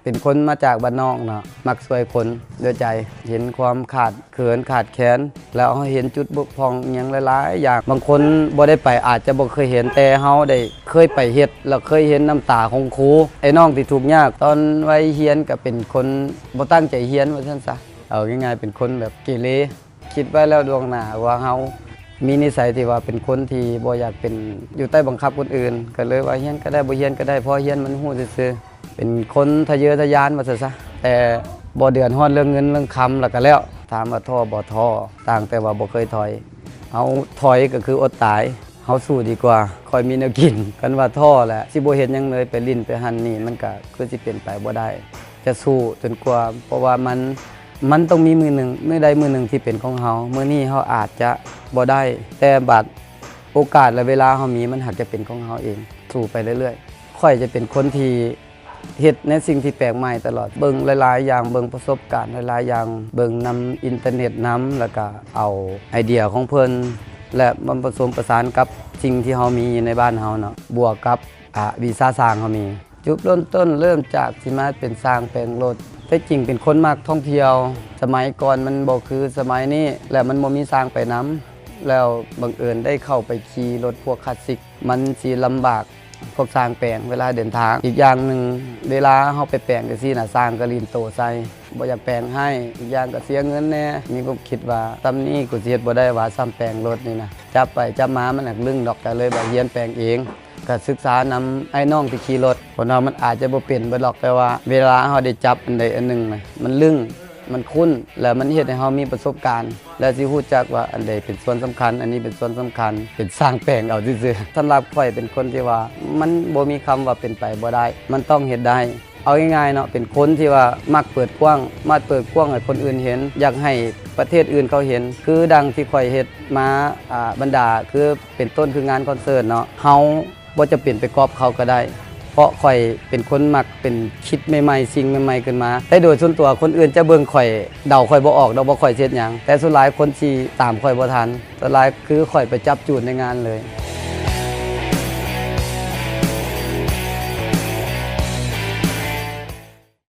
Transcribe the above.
ເປັນຄົນມາຈາກບ້ານນອກເນາະ ມັກຊ່ວຍຄົນດ້ວຍໃຈ ເຫັນຄວາມຂາດເຂີນຂາດແຄນ ແລ້ວເຮົາເຫັນຈຸດບົກຜ່ອງອີ່ຫຍັງຫຼາຍໆຢ່າງ ບາງຄົນບໍ່ໄດ້ໄປອາດຈະບໍ່ເຄີຍເຫັນ ແຕ່ເຮົາໄດ້ເຄີຍໄປເຮັດ ແລ້ວເຄີຍເຫັນນ້ຳຕາຂອງຄູ ໄອ້ນ້ອງທີ່ທຸກຍາກ ຕອນໄວຮຽນກໍເປັນຄົນບໍ່ຕັ້ງໃຈຮຽນວ່າຊັ້ນຊະ ເອົາງ່າຍໆເປັນຄົນແບບເກເລ. ຄິດໄວ້ແລ້ວລ່ວງໜ້າວ່າເຮົາມີນິໄສທີ່ວ່າເປັນຄົນທີ່ບໍ່ຢາກເປັນຢູ່ໃຕ້ບັງຄັບຄົນອື່ນ ກໍເລີຍວ່າຮຽນກໍໄດ້ ບໍ່ຮຽນກໍໄດ້ ພໍຮຽນມັນຮູ້ຊື່ໆ ເປັນຄົນທະເຍີທະຍານວ່າຊັ້ນຊະ ແຕ່ບໍ່ເດືອດຮ້ອນເລື່ອງເງິນເລື່ອງຄຳແລ້ວກໍແລ້ວ. ຖາມວ່າທໍ້ບໍ່? ທໍ້ ຕ່າງແຕ່ວ່າບໍ່ເຄີຍຖອຍ. ເຮົາຖອຍກໍຄືອົດຕາຍ ເຮົາສູ້ດີກວ່າ ຄ່ອຍມີແນວກິນ. ຄັນວ່າທໍ້ແຫຼະ ຊິບໍ່ເຮັດຫຍັງເລີຍ ໄປຫຼິ້ນໄປຫັ້ນນີ້ ມັນກໍຄືຊິເປັນໄປບໍ່ໄດ້. ຈະສູ້ຈົນກວ່າ ເພາະວ່າມັນ ມັນຕ້ອງມີມື້ໜຶ່ງ ມື້ໃດມື້ໜຶ່ງທີ່ເປັນຂອງເຮົາ. ມື້ນີ້ເຮົາອາດຈະບໍ່ໄດ້ ແຕ່ບາດໂອກາດ ແລະ ເວລາເຮົາມີ ມັນຫາກຈະເປັນຂອງເຮົາເອງ. ສູ້ໄປເລື້ອຍໆ. ຂ້ອຍຈະເປັນຄົນທີ່ເຮັດໃນສິ່ງທີ່ແປກໃໝ່ຕະຫຼອດ ເບິ່ງຫຼາຍໆຢ່າງ ເບິ່ງປະສົບການຫຼາຍໆຢ່າງ ເບິ່ງນຳອິນເຕີເນັດນຳ ແລ້ວກະເອົາໄອເດຍຂອງເພິ່ນ ແລະ ມາປະສົມປະສານກັບສິ່ງທີ່ເຮົາມີຢູ່ໃນບ້ານເຮົາເນາະ ບວກກັບ ອາ ວິຊາຊ່າງເຮົາມີ. ຈຸດເລີ່ມຕົ້ນເລີ່ມຈາກຊິມາເປັນຊ່າງແປງລົດ. ແທ້ຈິງເປັນຄົນມັກທ່ອງທ່ຽວ. ສະໄໝກ່ອນມັນບໍ່ຄືສະໄໝນີ້ ແລະ ມັນບໍ່ມີຊ່າງໄປນຳ ແລ້ວບັງເອີນໄດ້ເຂົ້າໄປຂີ່ລົດພວກຄລາສສິກ ມັນຊິລຳບາກພວກຊ່າງແປງເວລາເດີນທາງ. ອີກຢ່າງໜຶ່ງ ເວລາເຮົາໄປແປງຈັ່ງຊີ້ນະ ຊ່າງກໍຫຼິ້ນໂຕໃສ່ ບໍ່ຢາກແປງໃຫ້. ອີກຢ່າງກໍເສຍເງິນແດ່. ມີຄວາມຄິດວ່າ ສ່ຳນີ້ກູຊິເຮັດບໍ່ໄດ້ຫວາ ຊ່ຳແປງລົດນີ້ນະ. ຈັບໄປຈັບມາມັນຫາກລຶ້ງດອກ ກໍເລີຍວ່າຮຽນແປງເອງ. ກະສຶກສານຳອ້າຍນ້ອງທີ່ຂີ່ລົດ. ຄົນເຮົາມັນອາດຈະບໍ່ເປັນເບິດດອກ ແຕ່ວ່າເວລາເຮົາໄດ້ຈັບອັນໃດອັນໜຶ່ງນະ ມັນລຶ້ງ ມັນຄຸ້ນ ແລ້ວມັນເຮັດໃຫ້ເຮົາມີປະສົບການ ແລະ ຊິຮູ້ຈັກວ່າອັນໃດເປັນສ່ວນສຳຄັນ ອັນນີ້ເປັນສ່ວນສຳຄັນ ເປັນຊ່າງແປງເອົາຊື່ໆ. ສຳລັບຂ້ອຍເປັນຄົນທີ່ວ່າ ມັນບໍ່ມີຄຳວ່າເປັນໄປບໍ່ໄດ້ ມັນຕ້ອງເຮັດໄດ້. ເອົາງ່າຍໆເນາະ ເປັນຄົນທີ່ວ່າມັກເປີດກວ້າງ ມັກເປີດກວ້າງໃຫ້ຄົນອື່ນເຫັນ ຢາກໃຫ້ປະເທດອື່ນເຂົາເຫັນ ຄືດັ່ງທີ່ຂ້ອຍເຮັດມາ ອາ ບັນດາ ຄືເປັນຕົ້ນຄືງານຄອນເສີດເນາະ ເຮົາບໍ່ຈຳເປັນໄປກັອບເຂົາກໍໄດ້ ເພາະຂ້ອຍເປັນຄົນມັກເປັນ ຄິດໃໝ່ໆ ສິ່ງໃໝ່ໆຂຶ້ນມາ ແຕ່ໂດຍສ່ວນຕົວຄົນອື່ນຈະເບິ່ງຂ້ອຍ ເດົາຂ້ອຍບໍ່ອອກດອກວ່າຂ້ອຍຊິເຮັດຫຍັງ ແຕ່ສ່ວນຫຼາຍຄົນຊິຕາມຂ້ອຍບໍ່ທັນ ສ່ວນຫຼາຍຄືຂ້ອຍໄປຈັບຈູດໃນງານເລີຍ.